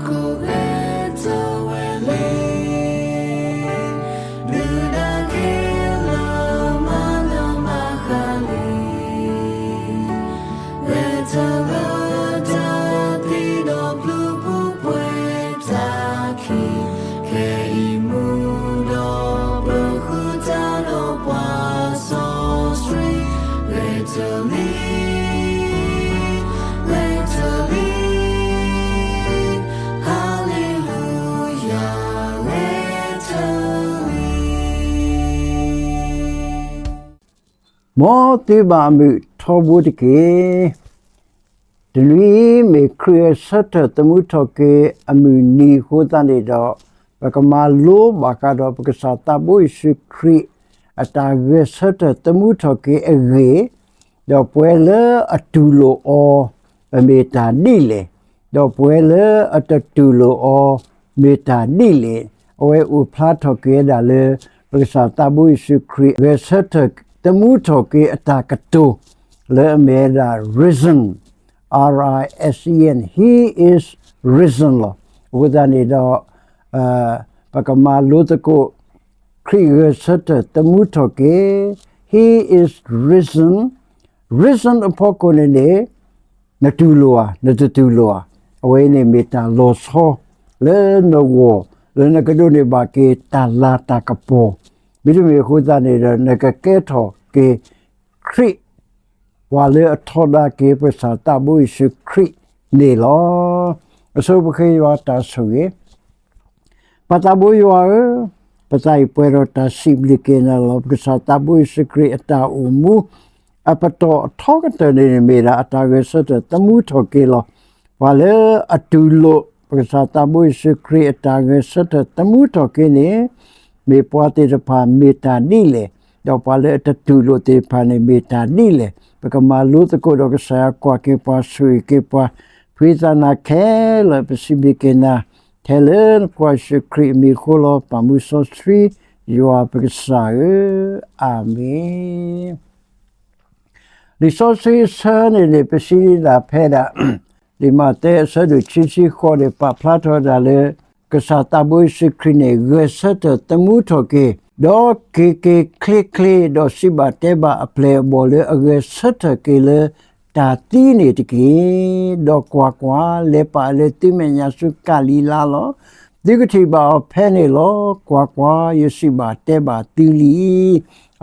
ခိၣ်ဂဲၤထၢၣ်ဝဲလံ, ဒုးနၢ်က့ၤလၢမၤလၢမၤဃးလံ, ဂဲၤထၢၣ်လၢတၢ်သံဒီးပျုၤပူၤပှဲၤတၢ်ခံ, ခဲအံၤမုၢ်ဒီးပၢၤဃုာ်တၢ်ဒီးပှၤစီဆှံ, ဂဲၤထၢၣ်လံ, ဂဲၤထၢၣ်လံ, Hallelujah, ဂဲၤထၢၣ်လံ. မ်သုဘၣ်မုာ်ထီဘိတက့ၢ်. တနွံအံၤမ့ၢ်ခရံာ်ဂဲၤဆၢထၢၣ်သမူထီၣ်က့ၤအမုၢ်နံၤအဃိသတးန့ၣ်ဒီး, ပကမၤလိဘၣ်ဃးဒီးပကစၢ်သးဘိယ့ၣ်ၡူးခရံာ် အတၢ်ဂဲၤဆၢထၢၣ်သမူထီၣ်က့ၤအဂ့ၢ်, ဒီးပှၤလၢအတူၢ်လိာ်အီၤ ပမ့ၢ်တၢ်ဒ်လဲၣ်, ဒီးပှၤလၢအတတူၢ်လိာ်အီၤ မ့ၢ်တၢ်ဒ်လဲၣ်, အဝဲအိၣ်ဖျါထီၣ်က့ၤဝဲဒၣ်လၢ ပကစၢ်သးဘိယ့ၣ်ၡူးခရံာ် ဂဲၤဆၢထၢၣ်သမူထီၣ်က့ၤအတၢ်ကတိၤ လၢအမ့ၢ်ဝဲဒၣ် risen, R I S E N, He is risen လီၤ. အဃိသတးန့ၣ်ဒီး ပကမၤလိသကိး ခရံာ်ဂဲၤဆၢထၢၣ်သမူထီၣ်က့ၤ, He is risen, risen အဖီခိၣ်န့ၣ်န့ၣ် နတူၢ်လိာ်ဧါ, နတတူၢ်လိာ်ဧါ, အဝဲအံၤန့ၣ်မ့ၢ်တၢ်လီၤဆီ လၢနဂီၢ် လၢနကဒိးန့ၢ်ဘၣ်က့ၤတၢ်လၤတၢ်ကပီၤ, မ့တမ့ၢ်အဃိသတးန့ၣ်ဒီး နကကဲထီၣ်က့ၤ ခရံာ် ပှၤလၢအထီဒါက့ၤပကစၢ်သးဘိယ့ၣ်ၡူးခရံာ်န့ၣ်လီၤ. အဆိပဃ့ယွၤတၢ်ဆိၣ်ဂ့ၤ, ပၢ်သးဘိယွၤဧၢ, ပသးအံၤပှဲၤဒီးတၢ်စံးဘျုးက့ၤနၤလီၤ. ပကစၢ်သးဘိယ့ၣ်ၡူးခရံာ်အတၢ်အိၣ်မူ အပတီၢ်အထီကတၢၢ်န့ၣ် မ့ၢ်ဒၣ်အတၢ်ဂဲၤဆၢထၢၣ်သမူထီၣ်က့ၤလီၤ. ပှၤလၢအတူၢ်လိာ် ပကစၢ်သးဘိယ့ၣ်ၡူးခရံာ်အတၢ်ဂဲၤဆၢထၢၣ်သမူထီၣ်က့ၤန့ၣ် မ့ၢ်ပှၤသ့ၣ်တဖၣ်မ့ၢ်တၢ်ဒ်လဲၣ်, ဒီးပှၤလၢအတတူၢ်လိာ်သ့ၣ်တဖၣ်န့ၣ်မ့ၢ်တၢ်ဒ်လဲၣ်, ပကမၤလိသကိးဒီးကစၢ်ယွၤကွၢ်က့ၤပှၤဆိၣ်ဂ့ၤက့ၤပှၤ, ဖှံသးနၤခဲလၢာ် ပစံးဘျုးက့ၤနၤ ထဲလၢနဖိယ့ၣ်ၡူးခရံာ်အမံၤအဃိလီၤ. ပၢ်မုၢ်စီဆှံ ယွၤပကစၢ်ဧၢ, အၤမ့ၣ်. လံာ်စီဆှံအဆၢန့ၣ်န့ၣ် ပစံးဒၣ်ဖဲဒၣ် လံာ်မးသဲအဆၢဒိၣ်ခံဆံဃိးန့ၣ် ပာ်ဖျါထီၣ်ဝဲဒၣ်လၢ ကစၢ်သးဘိယ့ၣ်ၡူးခရံာ်န့ၣ် ဂဲၤဆၢထၢၣ်သမူထီၣ်က့ၤ, ဒီးက့ၤက့ၤချ့ချ့ ဒီးစံးဘၣ်တဲဘၣ်အပျဲၢ်အဘီၣ်လၢအဂဲၤဆၢထၢၣ်က့ၤလၢတၢ်သံန့ၣ်တက့ၢ်. ဒီးကွၢ်ကွၢ်, လဲၤပာ်လၢသုမဲာ်ညါဆူကၤလံၤလါလီၤ. သုကထံၣ်ဘၣ်အီၤဖဲန့ၣ်လီၤ. ကွၢ်ကွၢ်, ယစံးဘၣ်တဲဘၣ်သုလံ.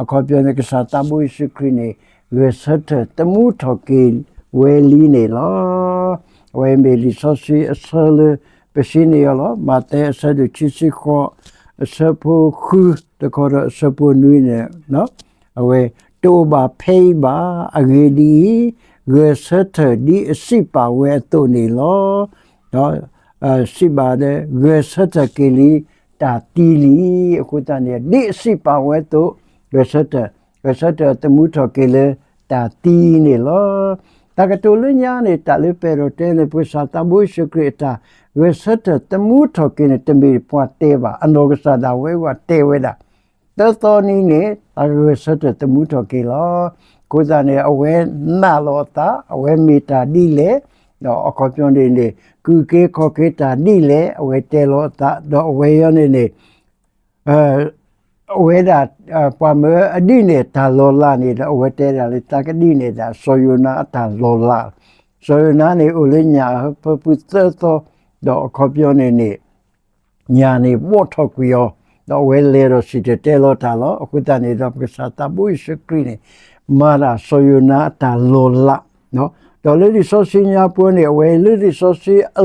အခီပညီန့ၣ် ကစၢ်သးဘိယ့ၣ်ၡူးခရံာ်န့ၣ် ဂဲၤဆၢထၢၣ်သမူထီၣ်က့ၤဝဲလံန့ၣ်လီၤ. အဝဲမ့ၢ်လံာ်စီဆှံအဆၢလၢပစံးန့ၢ်အီၤလီၤ. မးသဲအဆၢဒိၣ်ခံဆံဃိး အဆၢဖိဃု တခီဒီးအဆၢဖိနွံန့ၣ် အဝဲတအိၣ်ဘၣ်ဖဲအံၤဘၣ်. အဂ့ၢ်ဒ်အံၤ, ဂဲၤဆၢထၢၣ်ဒ်အစံးပာ်ဝဲအသိးန့ၣ်လီၤ. ဒီးစံးဘၣ်လၢ ဂဲၤဆၢထၢၣ်က့ၤလံတၢ်သံလံ. အဃိသတးန့ၣ် ဒ်အစံးပာ်ဝဲအသိး ဂဲၤဆၢထၢၣ်, ဂဲၤဆၢထၢၣ်သမူထီၣ်က့ၤလၢတၢ်သံန့ၣ်လီၤ. တၢ်ကတိၤလၢညါန့ၣ် တၢ်လၢပအဲၣ်ဒိးတဲန့ၣ် ပကစၢ်သးဘိယ့ၣ်ၡူးခရံာ်အတၢ်ဂဲၤဆၢထၢၣ်သမူထီၣ်က့ၤန့ၣ် တမ့ၢ်ပှၤတဲဘၣ်, အနီၢ်ကစၢ်ဒၣ်ဝဲဘၣ်တဲဝဲဒၣ် သၢသီနံၤန့ၣ် တၢ်ဂဲၤဆၢထၢၣ်သမူထီၣ်က့ၤလီၤ. အဃိသတးန့ၣ် အဝဲနာ်လီၤအသး အဝဲမ့ၢ်တၢ်ဒ်လဲၣ်, ဒီးအခီပညီန့ၣ်န့ၣ် ကုၢ်က့ၤခီၣ်က့ၤတၢ်ဒ်လဲၣ် အဝဲတဲလီၤအသး, ဒီးအဝဲအံၤန့ၣ်န့ၣ် အဝဲဒၣ် ပှၤမၢအဒုးနဲၣ်တၢ်လီၤလးန့ၣ်ဒီး အဝဲတဲဒၣ်လၢ တၢ်ကဒုးနဲၣ်ဒၣ်စီၤယိၤနါအတၢ်လီၤလး. စီၤယိၤနါန့ၣ် အိၣ်လၢညၣ်အဟၢဖၢပူၤသၢသီ, ဒီးအခီပညီန့ၣ်န့ၣ် ညၣ်န့ၣ်ဘီၣ်ထီၣ်ကွံာ်အီၤ, ဒီးအဝဲလဲၤဒီးစံၣ်တဲၤတဲလီၤတၢ်လီၤ. အဃိသတးန့ၣ်ဒီး ပကစၢ်သးဘိယ့ၣ်ၡူးခရံာ်န့ၣ် မၤဒၣ်စီၤယိၤနါအတၢ်လီၤလး, ဒီးလၢလံာ်စီဆှံညါပူၤန့ၣ် အဝဲလၢလံာ်စီဆှံအ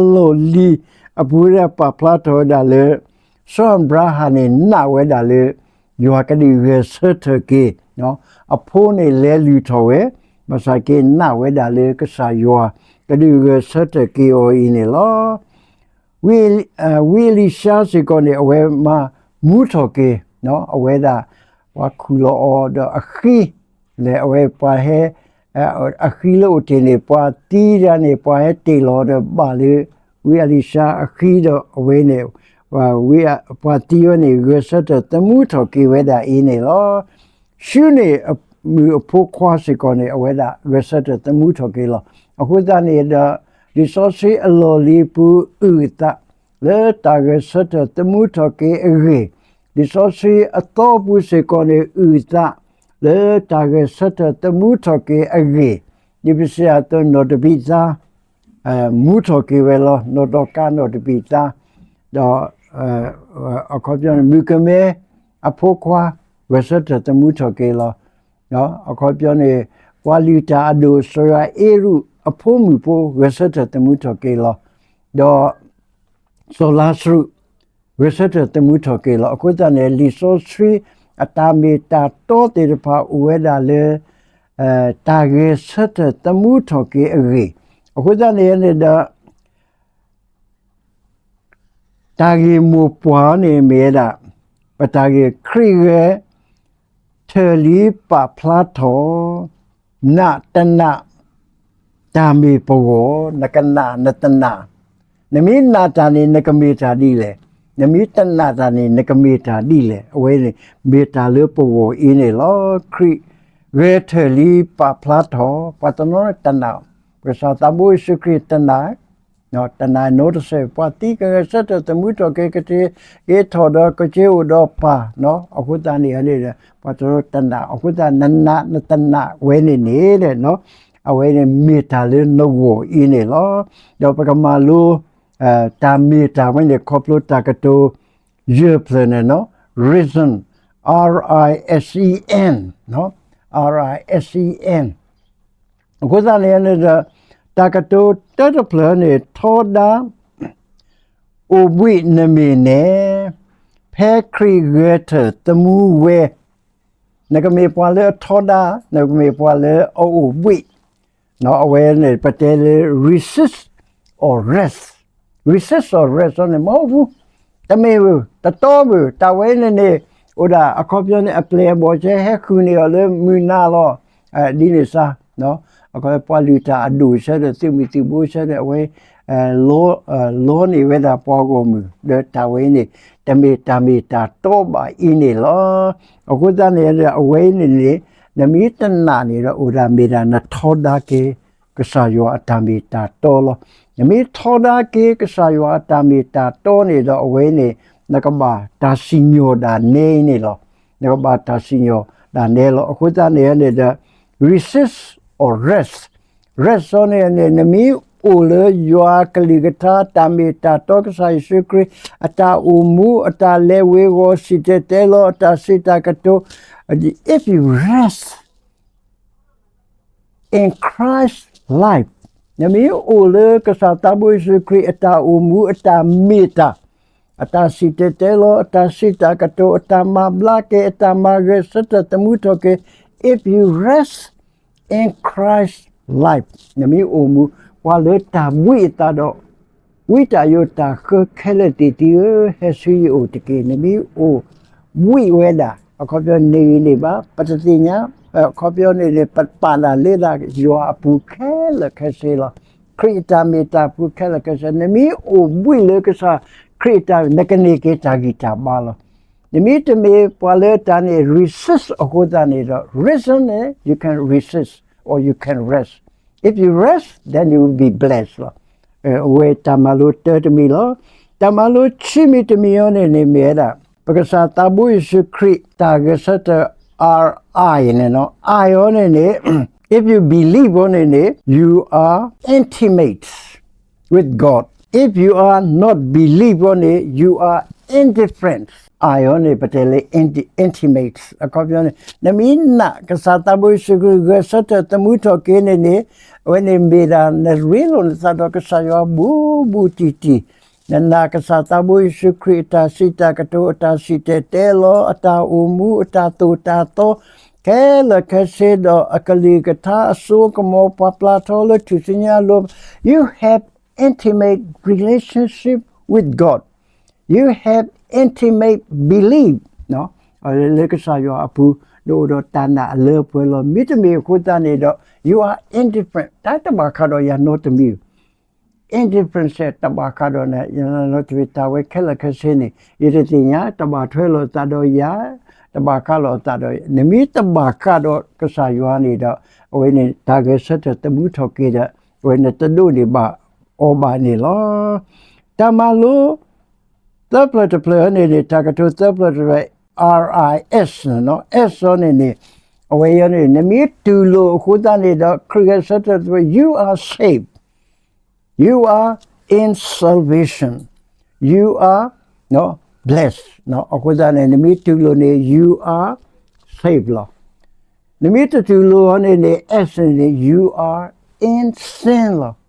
လီၢ်လံၤအပူၤဝဲဒၣ်ပာ်ဖျါထီၣ်ဝဲဒၣ်လၢ စီၤအၤဘြၤဟၣ်န့ၣ် နာ်ဝဲဒၣ်လၢ ယွၤကဒုးဂဲၤဆၢထၢၣ်က့ၤ, အဖိန့ၣ်လဲၤလုၢ်ထီၣ်ဝဲ, ဘၣ်ဆၣ်က့နာ်ဝဲဒၣ်လၢကစၢ်ယွၤ ကဒုးဂဲၤဆၢထၢၣ်က့ၤအီၤအံၤန့ၣ်လီၤ. ဝံအ့လံၡါစ့ၢ်ကီးန့ၣ် အဝဲမၤမူထီၣ်က့ၤ, အဝဲဒၣ် ပှၤခူၣ်လီၤအီၤဒီးအဃံ, လဲၤအဝဲပှၤဟဲ အဃံလၢအိၣ်တ့ၢ်န့ၣ် ပှၤသံဒၣ်န့ၣ် ပှၤဟဲတ့ၢ်လီၤဒီးဘၣ်လၢ ဝံအ့လံၡါအဃံဒီးအဝဲန့ၣ် ပှၤသံဝဲန့ၣ် ဂဲၤဆၢထၢၣ်သမူထီၣ်က့ၤဝဲဒၣ်အံၤန့ၣ်လီၤ. ၡူနံၣ်မုၣ်အဖိခွါစ့ၢ်ကီးန့ၣ် အဝဲဒၣ်ဂဲၤဆၢထၢၣ်သမူထီၣ်က့ၤလီၤ. အဃိသတးန့ၣ်ဒီး လံာ်စီဆှံအလီၢ်လံၤပူၤအုၣ်သး လၢတၢ်ဂဲၤဆၢထၢၣ်သမူထီၣ်က့ၤအဂ့ၢ်, လံာ်စီဆှံအသီပူၤစ့ၢ်ကီးန့ၣ်အုၣ်သး လၢတၢ်ဂဲၤဆၢထၢၣ်သမူထီၣ်က့ၤအဂ့ၢ်, ဒ်ပစံးအသိးနီၢ်တဘံၣ်သါ မူထီၣ်က့ၤဝဲလီၤ. နီၢ်ဒီကါနီၢ်တဘံၣ်သါ ဒီး အခီပညီန့ၣ် မုၣ်ကမဲအဖိခွါ ဂဲၤဆၢထၢၣ်သမူထီၣ်က့ၤလီၤ. အခီပညီန့ၣ် ပှၤလုၢ်တၢ်အဒိၣ် စီၤယွၤအ့ရူၣ်အဖိမုၣ်ဖိ ဂဲၤဆၢထၢၣ်သမူထီၣ်က့ၤလီၤ. ဒီး စီၤလါစရူး ဂဲၤဆၢထၢၣ်သမူထီၣ်က့ၤလီၤ. အဃိသတးန့ၣ် လံာ်စီဆှံအတၢ်မ့ၢ်တၢ်တီသ့ၣ်တဖၣ်အိၣ်ဝဲဒၣ်လၢ တၢ်ဂဲၤဆၢထၢၣ်သမူထီၣ်က့ၤအဂ့ၢ်, အဃိသတးန့ၣ်န့ၣ်ဒီး တၢ်ဂ့ၢ်မိၢ်ပှၢ်န့ၣ်မ့ၢ်ဝဲဒၣ် ပတၢ်ဂ့ၢ် ခရံာ်ဂဲၤ ထၢၣ်လံပာ်ဖျါထီၣ် နးတနာ် တၢ်မ့ၢ်ပဂီၢ်, နကနၣ်နတနာ်, နမ့ၢ်နာ်တၢ်န့ၣ် နကမ့ၢ်တၢ်ဒ်လဲၣ်, နမ့ၢ်တနာ်တၢ်န့ၣ် နကမ့ၢ်တၢ်ဒ်လဲၣ်, အဝဲန့ၣ် မ့ၢ်တၢ်လၢပဂီၢ်အံၤန့ၣ်လီၤ. ခရံာ်ဂဲၤထၢၣ်လံပာ်ဖျါထီၣ် ပှၤတနီၤတနာ်, ပကစၢ်သးဘိယ့ၣ်ၡူးခရံာ်တနာ် တနာ်နီတစဲး ပှၤသံကဂဲၤဆၢထၢၣ်သမူထီၣ်က့ၤ ကက့ၤထီၣ်ဒီးကက့ၤအိၣ်ဒီးပၢ်, အဃိသတးန့ၣ်န့ၣ် ပှၤတနီၤတနာ်, အဃိသတးနနာ်နတနာ်ဝဲန့ၣ်န့ၣ် အဝဲန့ၣ်မ့ၢ်တၢ်လၢနဂီၢ်အံၤန့ၣ်လီၤ. ဒီးပကမၤလိ တၢ်မ့ၢ်တၢ်ဝဲန့ၣ် ခီဖျိတၢ်ကတိၤယဲၢ်ဖျၢၣ်န့ၣ် reason, R I S E N, R I S E N. အဃိသတးန့ၣ်န့ၣ်ဒီး တၢ်ကတိၤတၢတဖျၢၣ်န့ၣ် ထီဒါ အိၣ်ဘှံးနမ့ၢ်န့ၣ် ဖဲခရံာ်ဂဲၤထၢၣ်သမူဝဲ, နကမ့ၢ်ပှၤလၢအထီဒါ, နကမ့ၢ်ပှၤလၢအအိၣ်ဘှံး, အဝဲန့ၣ် ပတဲလၢ resist or rest, resist or rest န့ၣ် မ့ၢ်ဟူ တမ့ၢ်ဘၣ်, တတီဘၣ်, တၢ်ဝဲန့ၣ်န့ၣ် အိၣ်ဒၣ်အခီပညီန့ၣ် အပျဲၢ်အဘီၣ်ဆဲ ဟဲဃုန့ၢ်အီၤလၢမုၢ်နၤလီၤ. ဒ်န့ၣ်စါ အခီပညီပှၤလုၢ်တၢ်အဒိၣ်ဆၢဒီး သုးမုၢ်သံၣ်ဘိဆၢဒီး အဝဲ လီန့ၢ်ဝဲဒၣ်ပှၤဂီၢ်မုၢ် ဒီးတၢ်ဝဲန့ၣ် တမ့ၢ်တၢ်မ့ၢ်တၢ်တီဘၣ်အံၤန့ၣ်လီၤ. အဃိသတးန့ၣ် အဝဲအံၤန့ၣ်န့ၣ် နမ့ၢ်တနာ်န့ၣ်ဒီး အိၣ်ဒၣ်မ့ၢ်ဒၣ်နထီဒါက့ၤ ကစၢ်ယွၤအတၢ်မ့ၢ်တၢ်တီလီၤ. နမ့ၢ်ထီဒါက့ၤ ကစၢ်ယွၤအတၢ်မ့ၢ်တၢ်တီန့ၣ်ဒီး အဝဲန့ၣ် နကဘၣ်တၢ်စံၣ်ညီၣ်ဒၣ်နဲအံၤန့ၣ်လီၤ. နကဘၣ်တၢ်စံၣ်ညီၣ်ဒၣ်နဲလီၤ. အဃိသတးန့ၣ်န့ၣ်ဒီး resist or rest, rest န့ၣ်န့ၣ် နမ့ၢ်အိၣ်လၢယွၤကလုၢ်ကထါ တၢ်မ့ၢ်တၢ်တီ ကစၢ်ယ့ၣ်ၡူးခရံာ် အတၢ်အိၣ်မူ အတၢ်လဲၤဝ့ၤဝီၤ စံၣ်တဲၤတဲလီၤ အတၢ်စံးတၢ်ကတိၤ, if you rest in Christ life, နမ့ၢ်အိၣ်လၢကစၢ်သးဘိယ့ၣ်ၡူးခရံာ် အတၢ်အိၣ်မူ အတၢ်မ့ၢ်တၢ်, အတၢ်စံၣ်တဲၤတဲလီၤ အတၢ်စံးတၢ်ကတိၤ အတၢ်မၤဘျါက့ၤ အတၢ်မၤဂဲၤဆၢထၢၣ်သမူထီၣ်က့ၤ, if you rest in Christ life, နမ့ၢ်အိၣ်မူ ပှၤလၢတၢ်ဘှံးအသးဒီး ဝံတၢ်ယိးတၢ်ဃၢခဲလၢာ်သ့ၣ်သုဧၢ, ဟဲဆူယအိၣ်တက့ၢ်. နမ့ၢ်အိၣ်ဘှံးဝဲဒၣ် အခီပညီန့ၣ်ဂ့ၤန့ၣ်ဘၣ် ပတသ့ၣ်ညါ, အခီပညီန့ၣ်န့ၣ် ပပာ်ဒၣ်လၢဒၣ်ယွၤအပူၤခဲလၢာ်ခဲဆ့လီၤ. ခရံာ်အတၢ်မ့ၢ်တၢ်ပူၤခဲလၢာ်ခဲဆ့ နမ့ၢ်အိၣ်ဘှံးလၢကစၢ်ခရံာ်အတၢ် နကန့ၢ်က့ၤတၢ်ဂံၢ်တၢ်ဘါလီၤ. နမ့ၢ်တမ့ၢ်ပှၤလၢတၢ်န့ၣ် resist အဃိသတးန့ၣ်ဒီး reason န့ၣ် you can resist or you can rest. If you rest, then you will be blessed လီၤ. အဝဲတၢ်မၤလိတၢတမံၤလီၤ. တၢ်မၤလိခံမံၤတမံၤအံၤန့ၣ်န့ၣ်မ့ၢ်ဝဲဒၣ် ပကစၢ်သးဘိယ့ၣ်ၡူးခရံာ် တၢ်ဂဲၤဆၢထၢၣ် R I န့ၣ်နီၤ I အံၤန့ၣ်န့ၣ် if you believe အံၤန့ၣ်န့ၣ် you are intimate with God. If you are not believe အံၤန့ၣ် you are indifferent. I အံၤန့ၣ် ပတဲလၢ inti- intimate အခီပညီန့ၣ် နမ့ၢ်နာ်ကစၢ်သးဘိယ့ၣ်ၡူးခရံာ် ဂဲၤဆၢထၢၣ်သမူထီၣ်က့ၤန့ၣ်န့ၣ် အဝဲန့ၣ်မ့ၢ်ဒၣ် နရ့လိာ်နသးဒီးကစၢ်ယွၤဘူးဘူးတံၢ်တံၢ် နနာ်ကစၢ်သးဘိယ့ၣ်ၡူးခရံာ် အတၢ်စံးတၢ်ကတိၤ အတၢ်စံၣ်တဲၤတဲလီၤ အတၢ်အိၣ်မူ အတၢ်သိၣ်တၢ်သီ ခဲလၢာ်ခဲဆ့ဒီး အကလုၢ်ကထါ အစိအကမီၤ ပှၤပျၢထီလၢထူၣ်စုညါအလိၤ you have intimate relationship with God, you have intimate belief လၢကစၢ်ယွၤအပူၤ နအိၣ်ဒီးတၢ်နာ်အလၢပှဲၤလီၤ. မ့တမ့ၢ်အဃိသတးန့ၣ်ဒီး you are indifferent တၢ်တဘၣ်ဃးဒီးယၤနီတမံၤ indifference တဘၣ်ဃးဒီးနၤ ယနီတမံၤ တၢ်ဝဲခဲလၢာ်ခဲဆ့န့ၣ် ယတသ့ၣ်ညါ တဘၣ်ထွဲလိာ်သးဒီးယၤ တဘၣ်ဃးလိာ်သးဒီး နမ့ၢ်တဘၣ်ဃးဒီးကစၢ်ယွၤန့ၣ်ဒီး အဝဲန့ၣ် တၢ်ဂဲၤဆၢထၢၣ်သမူထီၣ်က့ၤဒီး အဝဲနတဒိးန့ၢ်ဘၣ် အီၣ်ဘၣ်န့ၣ်လီၤ. တၢ်မၤလိ သၢဖျၢၣ်တဖျၢၣ်န့ၣ်န့ၣ် တၢ်ကတိၤသၢဖျၢၣ်တဖျၢၣ် R I S န့ၣ်လီၤ. S အီၤန့ၣ်န့ၣ် အဝဲအံၤန့ၣ် နမ့ၢ်တူၢ်လိာ်အဃိသတးန့ၣ်ဒီး ခရံာ်ဂဲၤဆၢထၢၣ်သပှၢ် you are saved, you are in salvation, you are blessed အဃိသတးန့ၣ် နမ့ၢ်တူၢ်လိာ်န့ၣ် you are saved လီၤ. နမ့ၢ်တတူၢ်လိာ်အီၤန့ၣ်န့ၣ် S န့ၣ်န့ၣ် you are in sin လီၤ.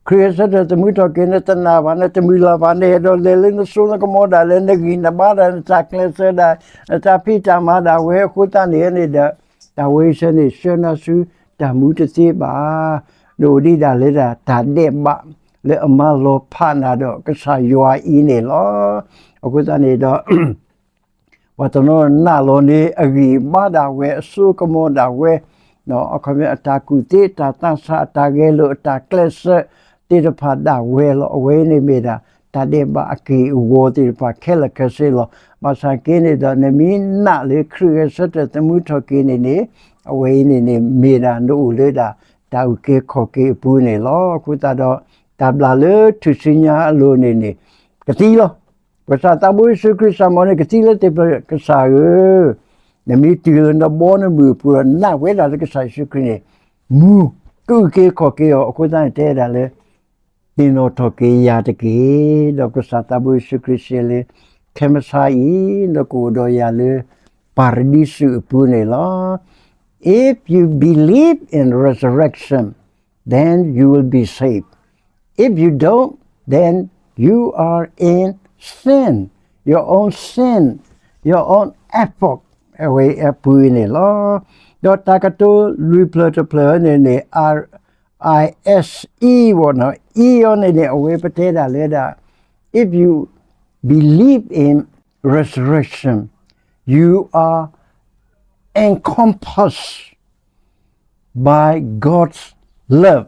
ခရံာ်ဂဲၤဆၢထၢၣ်သမူထီၣ်က့ၤ နတနာ်ဘၣ် နတမုၢ်လၢ်ဘၣ် နအဲၣ်ဒိးလဲၤလၢနစိနကမီၤဒၣ်လဲာ် နဂံၢ်နဘါဒၣ် နတၢ်ကျဲးစၢးဒၣ် နတၢ်ဖံးတၢ်မၤဒၣ်ဝဲအဃိသတးန့ၣ်န့ၣ်ဒီး တၢ်ဝဲအံၤစ့ၢ်န့ၣ် ဆှၢနၤဆူတၢ်မူတသ့ဘၣ်. နအိၣ်ဒံးဒၣ်လၢဒၣ်တၢ်ဒဲးဘးလၢအမၤလီၤဖးနၤဒီးကစၢ်ယွၤအံၤန့ၣ်လီၤ. အဃိသတးန့ၣ်ဒီး ပှၤတနီၤနာ်လီၤန့ၣ် အဂံၢ်အဘါဒၣ်ဝဲ အစိကမီၤဒၣ်ဝဲ အခီပညီ အတၢ်ကူၣ်သ့ အတၢ်သးဆး အတၢ်ဂဲၤလိာ် အတၢ်ကျဲးစၢးသ့ၣ်တဖၣ်ဒၣ်ဝဲလီၤ. အဝဲန့ၣ်မ့ၢ်ဒၣ် တၢ်ဒဲးဘးအက့ၢ်အဂီၤသ့ၣ်တဖၣ်ခဲလၢာ်ခဲဆ့လီၤ. ဘၣ်ဆၣ်က့န့ၣ်ဒီး နမ့ၢ်နာ်လၢခရံာ်ဂဲၤဆၢထၢၣ်သမူထီၣ်က့ၤန့ၣ်န့ၣ် အဝဲအံၤန့ၣ်န့ၣ် မ့ၢ်ဒၣ်နအိၣ်လၢဒၣ်တၢ်အုၣ်က့ၤခီၣ်က့ၤအပူၤန့ၣ်လီၤ. အဃိသတးဒီး တၢ်ဘျၣ်လၢထူၣ်စုညါအလိၤန့ၣ်န့ၣ် ကသံလီၤ. ပကစၢ်သးဘိယ့ၣ်ၡူးခရံာ်စၢ်မီၤန့ၣ် ကသံလၢသ့ၣ်ဖျၢၣ် ကစၢ်ဧၢ, နမ့ၢ်တုၤလၢနဘီနမုၢ်အပူၤဒီး နာ်ဝဲဒၣ်လၢကစၢ်ယ့ၣ်ၡူးခရံာ်န့ၣ် မူ ကအုၣ်က့ၤခီၣ်က့ၤအီၤ အဃိသတးန့ၣ် တဲဒၣ်လၢ သ့ၣ်နီၣ်ထီၣ်က့ၤယၤတက့ၢ်. ဒီးကစၢ်သးဘိယ့ၣ်ၡူးခရံာ်စံးလၢ ခဲမုၢ်ဆါအံၤ နကအိၣ်ဒီးယၤလၢ ပၤရဒံစူးအပူၤန့ၣ်လီၤ. If you believe in resurrection, then you will be saved. If you don't, then you are in sin, your own sin, your own effort အဝဲအပူၤန့ၣ်လီၤ. ဒီးတၢ်ကတိၤလွံၢ်ဖျၢၣ်တဖျၢၣ်န့ၣ်န့ၣ် R I S E ဝဲနီၤ E အီၤန့ၣ်န့ၣ် အဝဲပတဲဒၣ်လၢဒၣ် if you believe in resurrection, you are encompassed by God's love.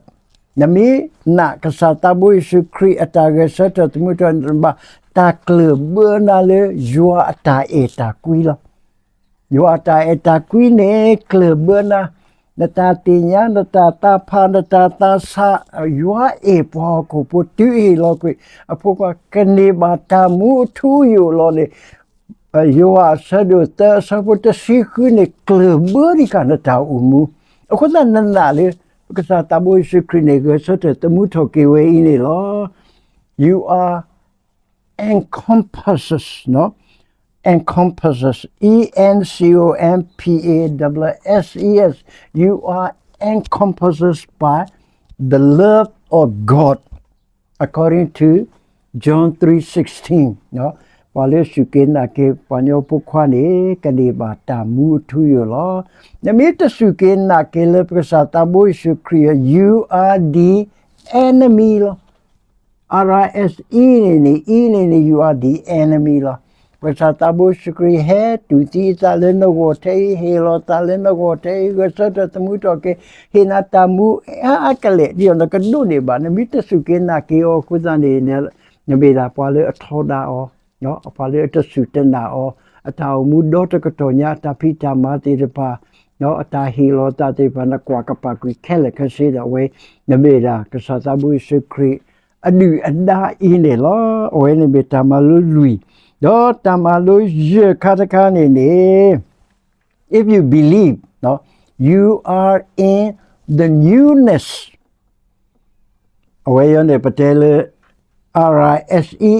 နမ့ၢ်နာ်ကစၢ်သးဘိယ့ၣ်ၡူးခရံာ်အတၢ်ဂဲၤဆၢထၢၣ်သမူထီၣ်န့ၣ် ဘၣ်တၢ်ကျၢၢ်ဘၢနၤလၢယွၤအတၢ်အဲၣ်တၢ်ကွံလီၤ. ယွၤအတၢ်အဲၣ်တၢ်ကွံန့ၣ် ကျၢၢ်ဘၢနၤ, နတၢ်သ့ၣ်ညါ နတၢ်သးဖး နတၢ်သးဆး ယွၤအဲၣ်ပှၤဟီၣ်ခိၣ်ဖိတုၤဟ့ၣ်လီၤကွံာ်အဖိခွါ ကန့ၢ်ဘၣ်တၢ်မူအထူအယိာ်လီၤန့ၣ် ယိၤဟၣ်အဆၢဒိၣ်သၢအဆၢဖိတဆံဃုန့ၣ် ကျၢၢ်ဘၢဒံးကနတၢ်အိၣ်မူ, အဃိသတးနနာ်လၢ ပကစၢ်သးဘိယ့ၣ်ၡူးခရံာ်န့ၣ် ဂဲၤဆၢထၢၣ်သမူထီၣ်က့ၤဝဲအံၤန့ၣ်လီၤ. You are encompasses, နီၤ, encompasses, E N C O M P A S S E S, you are encompasses by the love of God, according to John three sixteen, ပှၤလၢစူၢ်က့ၤနာ်က့ၤပှၤကညီဖိခွါန့ၣ် ကန့ၢ်ဘၣ်တၢ်မူအထူအယိာ်လီၤ. နမ့ၢ်တစူၢ်က့ၤနာ်က့ၤလၢပကစၢ်သးဘိယ့ၣ်ၡူးခရံာ် you are the enemy လီၤ. R I S E န့ၣ်န့ၣ် E န့ၣ်န့ၣ် you are the enemy လီၤ. ပကစၢ်သးဘိယ့ၣ်ၡူးခရံာ်ဟဲတူၢ်သံအသးလၢနဂီၢ်ထဲအံၤ ဟ့ၣ်လီၤသးလၢနဂီၢ်ထဲအံၤ ဂဲၤဆၢထၢၣ်သမူထီၣ်က့ၤ ဟ့ၣ်နၤတၢ်မူအါအါကလဲာ် ဒ်သိးနကဒိးန့ၢ်ဘၣ် နမ့ၢ်တစူၢ်က့ၤနာ်က့ၤအီၤအဃိသတးန့ၣ် နမ့ၢ်ဒၣ်ပှၤလၢအထီဒါအီၤ ပှၤလၢအတစူၢ်တနာ်အီၤ အတၢ်အိၣ်မူဒီတကတီၢ်ညါ အတၢ်ဖံးတၢ်မၤသ့ၣ်တဖၣ် အတၢ်ဟ့ၣ်လီၤသးသ့ၣ်တဖၣ် နကွၢ်ကပာ်ကွံာ်ခဲလၢာ်ခဲဆ့ဒီးအဝဲ နမ့ၢ်ဒၣ်ကစၢ်သးဘိယ့ၣ်ၡူးခရံာ်အဒုၣ်အဒါအံၤန့ၣ်လီၤ. အဝဲန့ၣ်မ့ၢ်တၢ်မၤလိလွံၢ်, ဒီးတၢ်မၤလိယဲၢ်ခါတခါန့ၣ်န့ၣ် if you believe, you are in the newness အဝဲအံၤန့ၣ် ပတဲလၢ R I S E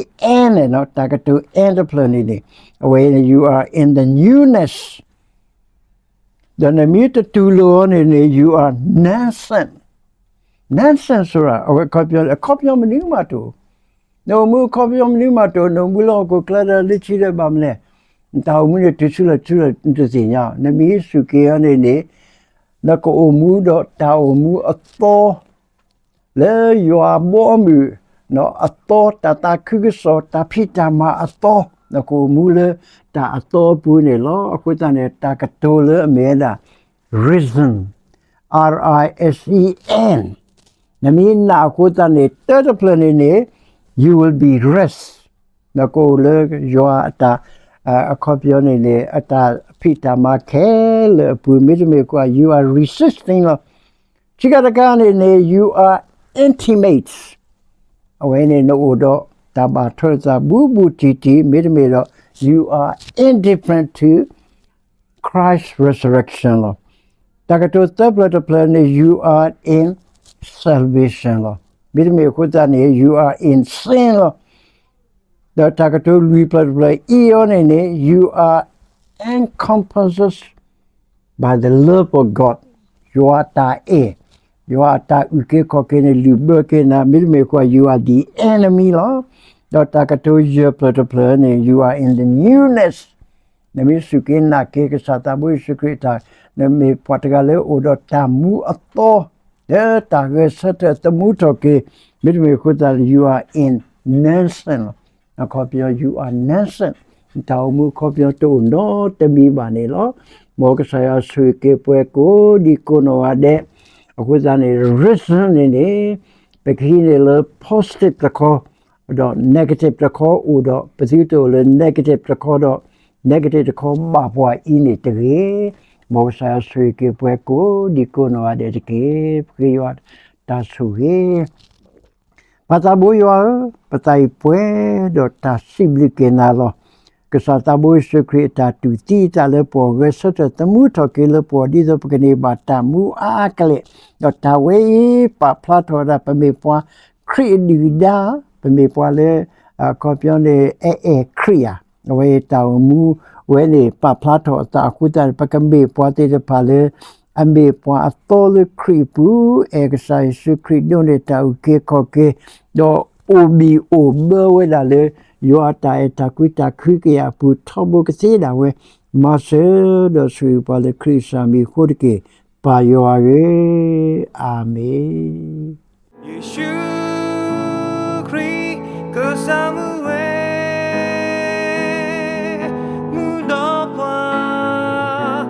N န့ၣ် တၢ်ကတိၤ N တဖျၢၣ်န့ၣ်န့ၣ် အဝဲ you are in the newness ဒီးနမ့ၢ်တတူၢ်လိာ်အီၤန့ၣ်န့ၣ် you are nonsense, nonsense ဆိုတာ အဝဲအခီပညီ အခီပညီမနုၤမးတအိၣ်, နအိၣ်မူအခီပညီမနုၤမးတအိၣ်, နအိၣ်မူလၢဟီၣ်ခိၣ်ချၢဒီးလၢခံဒီးဘၣ်မနုၤလဲၣ်, နတၢ်အိၣ်မူန့ၣ်တုၤဆူလဲၣ်ဆူလဲၣ်နတသ့ၣ်ညါ, နမ့ၢ်စူၢ်က့ၤအီၤန့ၣ်န့ၣ် နကအိၣ်မူဒီးတၢ်အိၣ်မူအသီ လၢယွၤအဘီအမုၢ်အသီ, တၢ်သးခုကစီၣ်, တၢ်ဖံးတၢ်မၤအသီ, နကအိၣ်မူလၢတၢ်အသီအပူၤန့ၣ်လီၤ. အဃိသတးန့ၣ် တၢ်ကတိၤလၢအမ့ၢ်ဝဲဒၣ် risen, R I S E N, နမ့ၢ်နာ်အဃိသတးန့ၣ် တၢတဖျၢၣ်န့ၣ်န့ၣ် you will be rest, နကအိၣ်လၢယွၤအတၢ် အခီပညီန့ၣ်န့ၣ် အတၢ်ဖံးတၢ်မၤခဲလၢာ်အပူၤ မ့တမ့ၢ်ကွၢ် you are resisting လီၤ. ခံခါတခါန့ၣ်န့ၣ် you are intimate, အဝဲန့ၣ်နအိၣ်ဒီးတၢ်ဘၣ်ထွဲလိာ်သးဘူးဘူးတံၢ်တံၢ်, မ့တမ့ၢ်ဒီး you are indifferent to Christ resurrection လီၤ. တၢ်ကတိၤသၢဖျၢၣ်တဖျၢၣ်န့ၣ် you are in salvation လီၤ. မ့တမ့ၢ်အဃိသတးန့ၣ် you are in sin လီၤ. ဒီးတၢ်ကတိၤလွံၢ်ဖျၢၣ်တဖျၢၣ် E အီၤန့ၣ်န့ၣ် you are encompasses by the love of God, ယွၤအတၢ်အဲၣ်, ယွၤအတၢ်အုၣ်က့ၤခီၣ်က့ၤန့ၣ် လုၢ်ဘၢက့ၤနၤ, မ့တမ့ၢ်အဃိ you are the enemy လီၤ. ဒီးတၢ်ကတိၤယဲၢ်ဖျၢၣ်တဖျၢၣ်န့ၣ် you are in the newness, နမ့ၢ်စူၢ်က့ၤနာ်က့ၤကစၢ်သးဘိယ့ၣ်ၡူးခရံာ်အတၢ်, နမ့ၢ်ပှၤတဂၤလၢအိၣ်ဒီးတၢ်မူအသီ, လၢတၢ်ဂဲၤဆၢထၢၣ်သမူထီၣ်က့ၤ, မ့တမ့ၢ်အဃိသတး you are in newness လီၤ. အခီပညီ you are newness, နတၢ်အိၣ်မူအခီပညီတအိၣ်နီတမံၤဘၣ်န့ၣ်လီၤ. မ်ကစၢ်ယွၤဆိၣ်ဂ့ၤက့ၤပှၤကိးဒံကိးနီၢ်ဂၤဒဲး, အဃိသတးန့ၣ် reason န့ၣ်န့ၣ် ပကဟံးန့ၢ်လၢ positive တခီ, ဒီး negative တခီအိၣ်ဒီး ပသုတအိၣ်လၢ negative တခီဒီး negative တခီဘၣ်ပှၤအံၤန့ၣ်တဂ့ၤ. မ်ကစၢ်ယွၤဆိၣ်ဂ့ၤက့ၤပှၤကိးဒံကိးနီၢ်ဂၤဒဲးတက့ၢ်. ပဃ့ယွၤတၢ်ဆိၣ်ဂ့ၤ ပၢ်သးဘိယွၤဧၢ, ပသးအံၤပှဲၤဒီးတၢ်စံးဘျုးက့ၤနၤလီၤ. ကစၢ်သးဘိယ့ၣ်ၡူးခရံာ်အတၢ်တူၢ်သံအသးလၢပဂီၢ် ဂဲၤဆၢထၢၣ်သမူထီၣ်က့ၤလၢပဂီၢ် ဒ်သိးပကန့ၢ်ဘၣ်တၢ်မူအါအါကလဲာ်, ဒီးတၢ်ဝဲအံၤပာ်ဖျါထီၣ်ဝဲဒၣ် ပမ့ၢ်ပှၤခရံာ်အဒုၣ်အဒါ, ပမ့ၢ်ပှၤလၢ အခီပညီန့ၣ် အဲအဲၣ်ခရံာ်ဧါ. အဝဲအံၤတၢ်အိၣ်မူဝဲန့ၣ် ပာ်ဖျါထီၣ်အသးအဃိသတးန့ၣ် ပကမ့ၢ်ပှၤသ့ၣ်တဖၣ်လၢ အမ့ၢ်ပှၤအသီလၢခရံာ်အပူၤ, အဲၣ်ကစၢ်ယ့ၣ်ၡူးခရံာ်ဒိးန့ၢ်တၢ်အုၣ်က့ၤခီၣ်က့ၤ, ဒီးအိၣ်ဘံၣ်အိၣ်ဘၢဝဲဒၣ်လၢ ယွၤအတၢ်အဲၣ်တၢ်ကွံတၢ်ခုကယာ်အပူၤ ထီဘိကသ့ဒၣ်ဝဲ, မၤစၢၤဒီးဆိၣ်ဂ့ၤပှၤလၢခရံာ်ကစၢ်မံၤအဃိတက့ၢ်, ပၢ်ယွၤဧၢ, အၤမ့ၣ်. ယ့ၣ်ၡူးခရံာ် ကစၢ်မူဝဲ မူဒီးပှၤ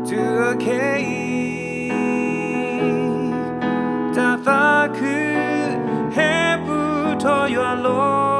တုၤအခဲအံၤ, တၢ်သးခု ဟဲပူၤထီၣ်ယွၤလီၤ.